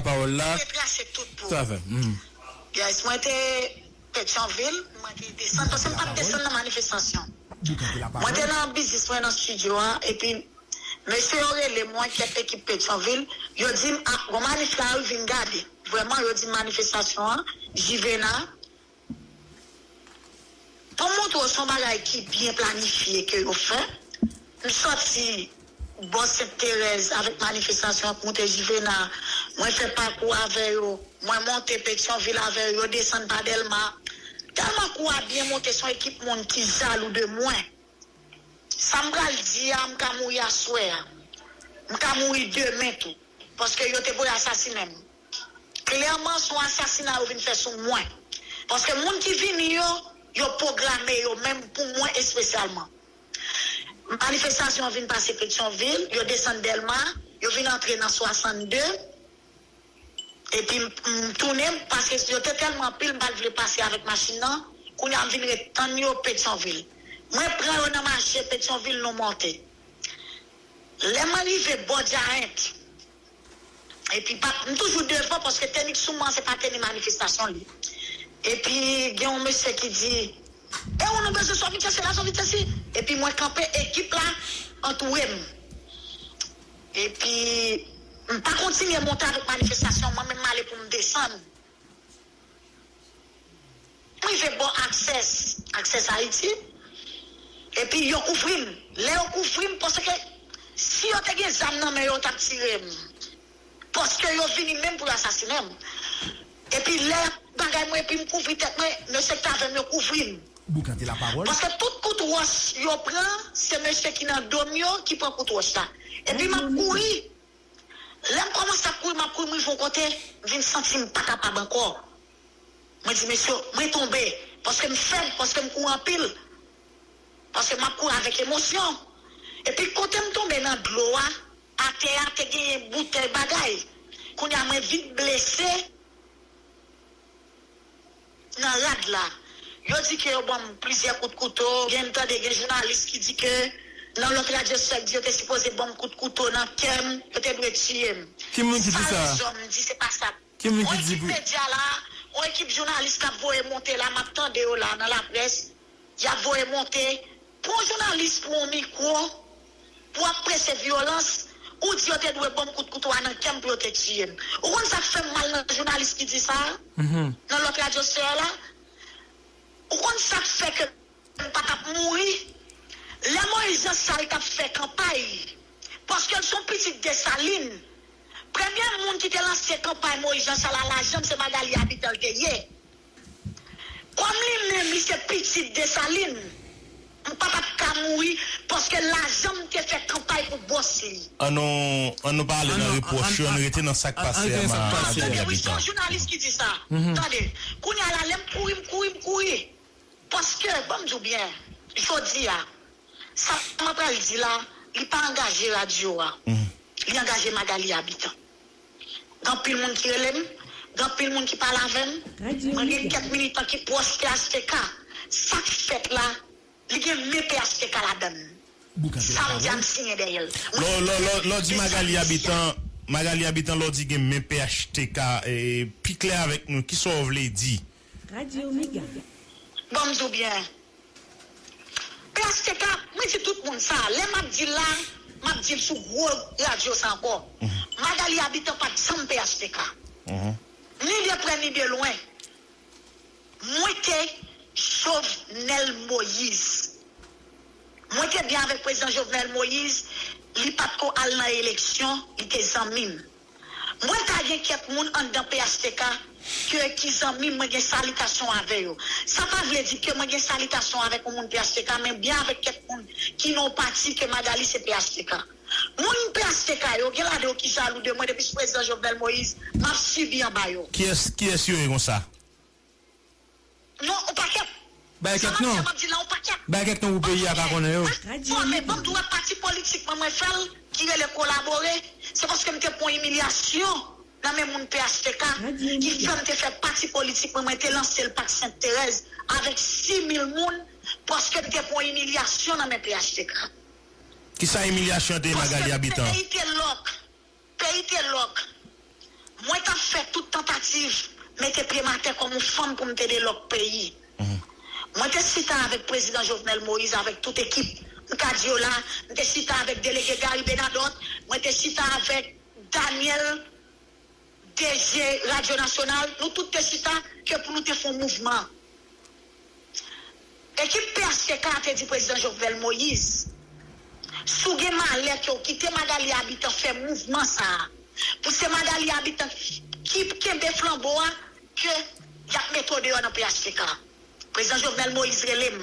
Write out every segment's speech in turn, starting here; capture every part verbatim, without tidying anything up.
pawòl la. Retrase tout pou ou. Tout à fait. Mhm. Yes, mwen te Petyonvil, mwen te desann, paske m pa t desann nan manifestasyon. Mwen te nan biznis mwen nan estidyo a, epi mesye yo rele mwen, kèk ekip Petyonvil, yo di m, "Ah, gon manif la wi, vin gade." Vrèman, yo di m manifestasyon an, Jivena. Pou m montre w, se yon bagay ki byen planifye ke yo fè. M sòti bò Sent Terèz avèk manifestasyon ap moute Jivena. Mwen fè pakou avè yo. Mwen monte Petyonvil avè yo, yo desann pa Dèlma. Tèlman kou a byen monte, se yon ekip moun ki jalou de mwen. Sa m pral di a, m ka mouri aswè a. M ka mouri demen tou. Paske yo te voye asasinen m. Klèman, se yon asasina yo vin fè sou mwen. Paske moun ki vini yo, yo pwograme yo menm pou mwen espesyalman. Manifestasyon an vin pase Petyonvil, yo desann Dèlma, yo vin antre nan swasannde. Epi m, m tounen, paske yo te tèlman anpil, m pa t vle pase avèk machin nan. Kounye a, m vin ret tann yo Petyonvil. Mwen pran yo nan mache Petyonvil, nou monte. Lè mwen rive bò Giant, epi pa, m toujou devan, paske teni k sou mwen, se pa teni manifestasyon li. Epi gen yon mesye ki di, "E ou nou bezwen sòvitye, se la sòvitye si." Epi mwen kanpe, ekip la antoure m. Epi m pa kontinye monte avèk manifestasyon, mwen menm m ale pou m desann. M rive bò Access, Access Haïti. Epi yo kouvri m. Lè yo kouvri m, paske si yo te gen zam nan men yo, yo t ap tire m. Paske yo vini menm pou yo asasinen m. Epi lè bagay mwen, epi m kouvri tèt mwen, mesye k t avè m yo kouvri m. Boukante lapawòl. Paske tout kout wòch yo pran, se mesye ki nan do m yo ki pran kout wòch la. Epi m ap kouri. Lè m kòmanse ap kouri, m ap kouri, m rive yon kote, m vin santi m pa kapab ankò. Mwen di, "Mesye, mwen tonbe." Paske m fèb, paske m kouri anpil. Paske m ap kouri avèk emosyon. Epi kote m tonbe nan dlo a, atè a te genyen boutèy bagay. Kounye a mwen vin blese nan rad la. Yo di ke yo ban m plizyè kout kouto. Gen, m tande gen jounalis ki di ke nan lòt radyo sòt di yo te sipoze ban m kout kouto nan kè m, yo te dwe tiye m. Ki moun ki di sa? Sa lèzòm di, se pa sa. Ki moun ki di pou... Yon ekip medya la, yon ekip jounalis k ap voye monte la, m ap tande yo la nan laprès, y ap voye monte. Pou yon jounalis, pou yon mikwo, pou ap preche vyolans, ou di yo te dwe ban m kout kouto a nan kè m pou yo te tiye m. Ou konn sa k fè m mal nan jounalis ki di sa a? Nan lòt radyo sè la? Ou konn sa k fè ke m pa t ap mouri? Lè Moyiz Jan Sal t ap fè kanpay, paske l se yon pitit Desalin, premye moun ki te lanse kanpay Moyiz Jan Sal a lajan m, se Magali Abitan l te ye. Kòm li menm, li se pitit Desalin, m pa t ap ka mouri, paske lajan m te fè kanpay pou bòs li. An nou, an nou pa ale nan repwòch yo, an nou rete nan sa k pase a, Magali Abitan. Tande, wi, se yon jounalis ki di sa. Tande, kounye a la, lè m kouri, m kouri, m kouri. Paske, ban m di w byen, jodi a, sa mwen pral di la, li pa angaje radyo a. Li angaje Magali Abitan. Gen anpil moun ki rele m, gen anpil moun ki pale avè m. Mwen gen kèk militan ki pwòch P H T K. Sa k fèt la, li gen men P H T K ladan l. Sa m di a, m siyen dèyè l. Lè w di Magali Abitan, Magali Abitan, lè w di gen men P H T K, pi klè avèk nou, kisa w vle di? Radyo Mega. Ban m di w byen. P H T K, mwen di tout moun sa. Lè m ap di l la, m ap di l sou gwo radyo sa ankò. Magali Abitan pa t janm P H T K. Ni de prè, ni de lwen. Mwen te Jovenel Moïse. Mwen te byen avèk prezidan Jovenel Moïse, li pa t ko al nan eleksyon, li te zanmi m. Mwen ka gen kèk moun anndan P H T K ke ki zanmi m, mwen gen salitasyon avè yo. Sa pa vle di ke mwen gen salitasyon avèk yon moun P H T K, men byen avèk kèk moun ki nan yon pati ke Magali se P H T K. Moun P H T K yo, gen ladan yo ki jalou de mwen depi sou prezidan Jovenel Moïse, m ap sibi anba yo. Kiyès, kiyès yo ye konsa? Non, yon pakèt. Bay kèk non. Sa m ap di a, m ap di l la, yon pakèt. Bay kèk non pou peyi a ka konnen yo. Mwen fòme, ban m di w, pati politik mwen, mwen fè l, ki rele Kolabore, se paske m te pran imilyasyon nan men moun P H T K, ki fè m te fè pati politik mwen, mwen te lanse l Pak Sent Terèz avèk sis mil moun, paske m te pran imilyasyon nan men P H T K. Kisa imilyasyon te ye, Magali Abitan? Paske peyi te lòk. Peyi te lòk. Mwen t ap inisyativ, mete pye m atè kòm yon fanm pou m te delòk peyi. Mwen te chita avèk prezidan Jovenel Moïse, avèk tout ekip. M ka di yo la, m te chita avèk delege Gary Bernadotte, mwen te chita avèk Daniel, D G Radyo Nasyonal, nou tout te chita ke pou nou te fè yon mouvman. Ekip P H T K a te di prezidan Jovenel Moïse, si w gen malè ke w kite Magalie Habitant fè mouvman sa a, pou se Magalie Habitant ki kenbe flanbo a, ke y ap mete w deyò nan P H T K. Prezidan Jovenel Moïse rele m.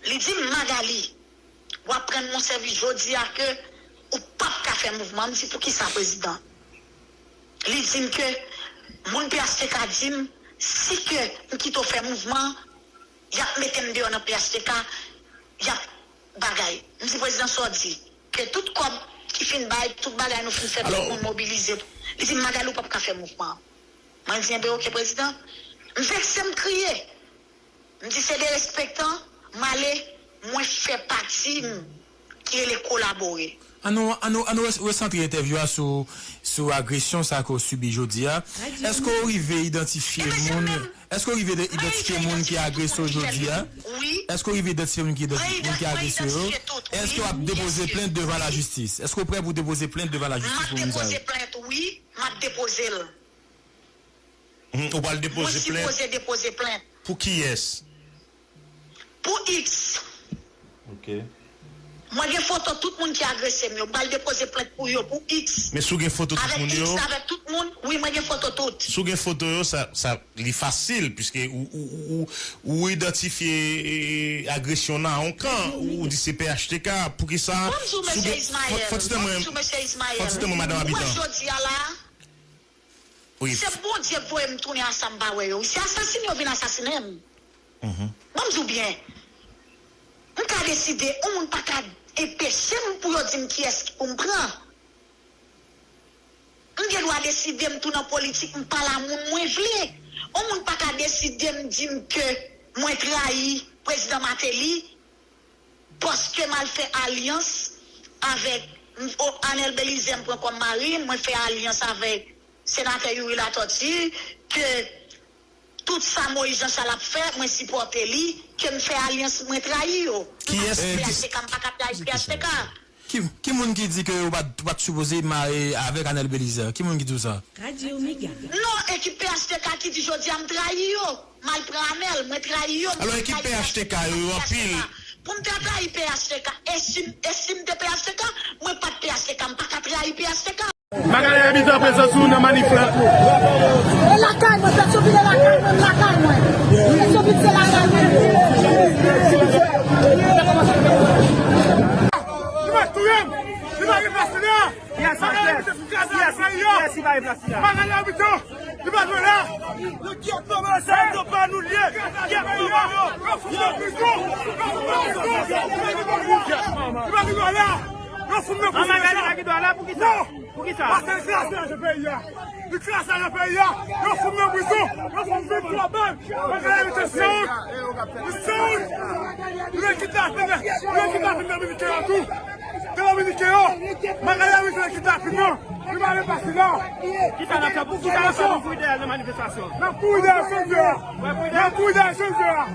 Li di m, Magalie, w ap rann mwen sèvis jodi a ke ou p ap ka fè mouvman. M di, poukisa, prezidan? Li di m ke moun P H T K di m, si ke m kite w fè mouvman, y ap mete m deyò nan P H T K, y ap bagay. M di, prezidan, sa w di? Ke tout kòb ki fin bay, tout bagay nou fin fè, tout moun mobilize. Li di m, Magalie, ou p ap ka fè mouvman. Mwen di, enben, oke, prezidan. M vekse, m kriye. M di, se derespektan, m ale, mwen fè pati m ki rele kolabore. An nou, an nou, an nou res- resantre entèvyou a sou, sou agresyon sa ke w sibi jodi a. Èske w rive idantifye moun, èske w rive de- idantifye moun ki agresè w jodi a? Èske w rive idantifye moun ki, moun ki agresè yo? Èske w ap depoze plent devan lajistis? Èske w prè pou depoze plent devan lajistis pou moun sa yo? M ap depoze plent, wi, m ap depoze l. Mhm, ou pral depoze plent? Mwen sipoze depoze plent. Pou kiyès? Pou X. Ok. Mwen gen foto tout moun ki agrese m yo. M pral depoze plent pou yo, pou X. Men si w gen foto tout moun yo? Avèk X, avèk tout moun. Wi, mwen gen foto tout. Si w gen foto yo, sa, sa, li fasil, piske ou, ou, ou, ou, ou idantifye, e, agresyon nan yon kan, ou di se P H T K, poukisa? Bonjou, mesye Ismaël. Fò ti tan mwen, fò ti tan mwen, madanm Habitant. Ou wè jodi a la, se Bondye k voye m tounen a sa m pa wè yo. Se asasine yo vin asasinen m. Ban m di w byen. M ka deside, yon moun pa ka enpeche m pou yo di m kiyès ki pou m pran. M gen dwa deside m tou nan politik, m pale a moun mwen vle. Yon moun pa ka deside m di m ke mwen trayi prezidan Martelly, paske m al fè alyans avèk, o, Arnel Belizaire m pran kòm mari m, mwen fè alyans avèk senatè Youri Latortue, ke tout sa Moïse Jean Charles ap fè, mwen sipòte li, ke m fè alyans, mwen trayi yo. M pa P H T K, m pa ka trayi P H T K. Ki, ki moun ki di ke ou pa t, ou pa t sipoze mare avèk Arnel Belizaire? Ki moun ki di w sa? Non, ekip P H T K ki di jodi a m trayi yo. M al pran Arnel, mwen trayi yo. Alò, ekip P H T K yo, yo anpil. Pou m ta trayi P H T K, e si, e si m te P H T K, mwen pa t P H T K, m pa ka trayi P H T K. Magalie Habitant prezans ou nan manif la. E lakay mwen, Petyonvil e lakay mwen, lakay mwen. Petyonvil se lakay mwen. Li va touye m. Li va gen plas li la. Magalie Habitant fout kraze avèk peyi a. Magalie Habitant, li pa dwe la. Yo gyèt manman sa yo pa nou l ye. Gyèt manman yo. Yo fout nan prizon. Yo fout nan prizon. Li pa gen dwa la. Yo fout nan prizon. Magalie pa gen dwa la, poukisa? Non. Poukisa? Paske li kraze lajan peyi a. Li kraze lajan peyi a. Yo fout nan prizon. Yo fout vin twò bal. Magalie Habitant se wont. Li se wont. Li vle kidnape, li vle kidnape Dominiken yo tou. Te Dominiken yo. Magalie Habitant vle kidnape nou. Nou pa vle pase non. Kisa n ap fè? Poukisa n ap fè pou kouri dèyè nan manifestasyon? N ap kouri dèyè solda a. N ap kouri dèyè solda a.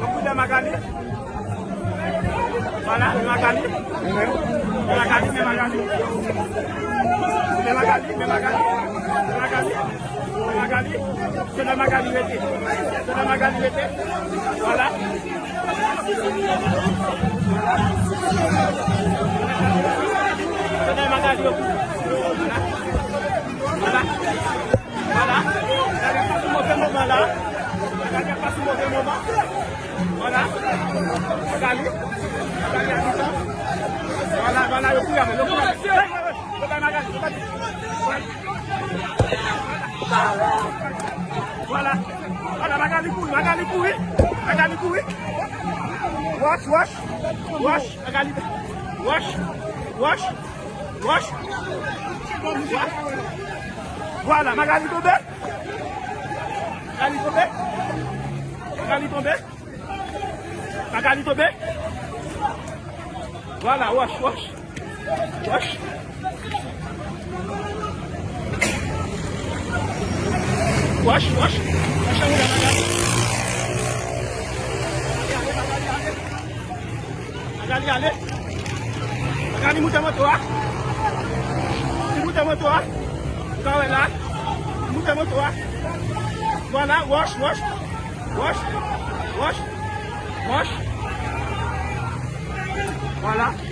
Yo kouri dèyè Magali. Vwala, men Magali. Men Magali, men Magali. Men Magali, men Magali. Men Magali. Men Magali. Se la Magali rete. Se la Magali rete. Vwala. Se la Magali yo kouri. Vwala. Vwala. Magali ap pase move moman la. Magali ap pase move moman. Vwala. Magali. Magali a ditan. Vwala, vwala, yo kouri avè l, yo kouri avè l. Hey, hey, hey. Yo bay Magali, yo bay. Vwala. Vwala, Magali kouri, Magali kouri. Magali kouri. Wòch, wòch. Wòch, Magali. Wòch, wòch. Wòch. Vwala, Magali tonbe. Magali tonbe. Magali tonbe. Magali tonbe. Vwala, wòch, wòch. Wòch. Wòch, wòch. Wòch, Magali. Magali ale. Magali moute moto a. Li moute moto a. Ou ka wè la. Li moute moto a. Vwala, wòch, wòch. Wòch. Wòch. Wòch. Vwala.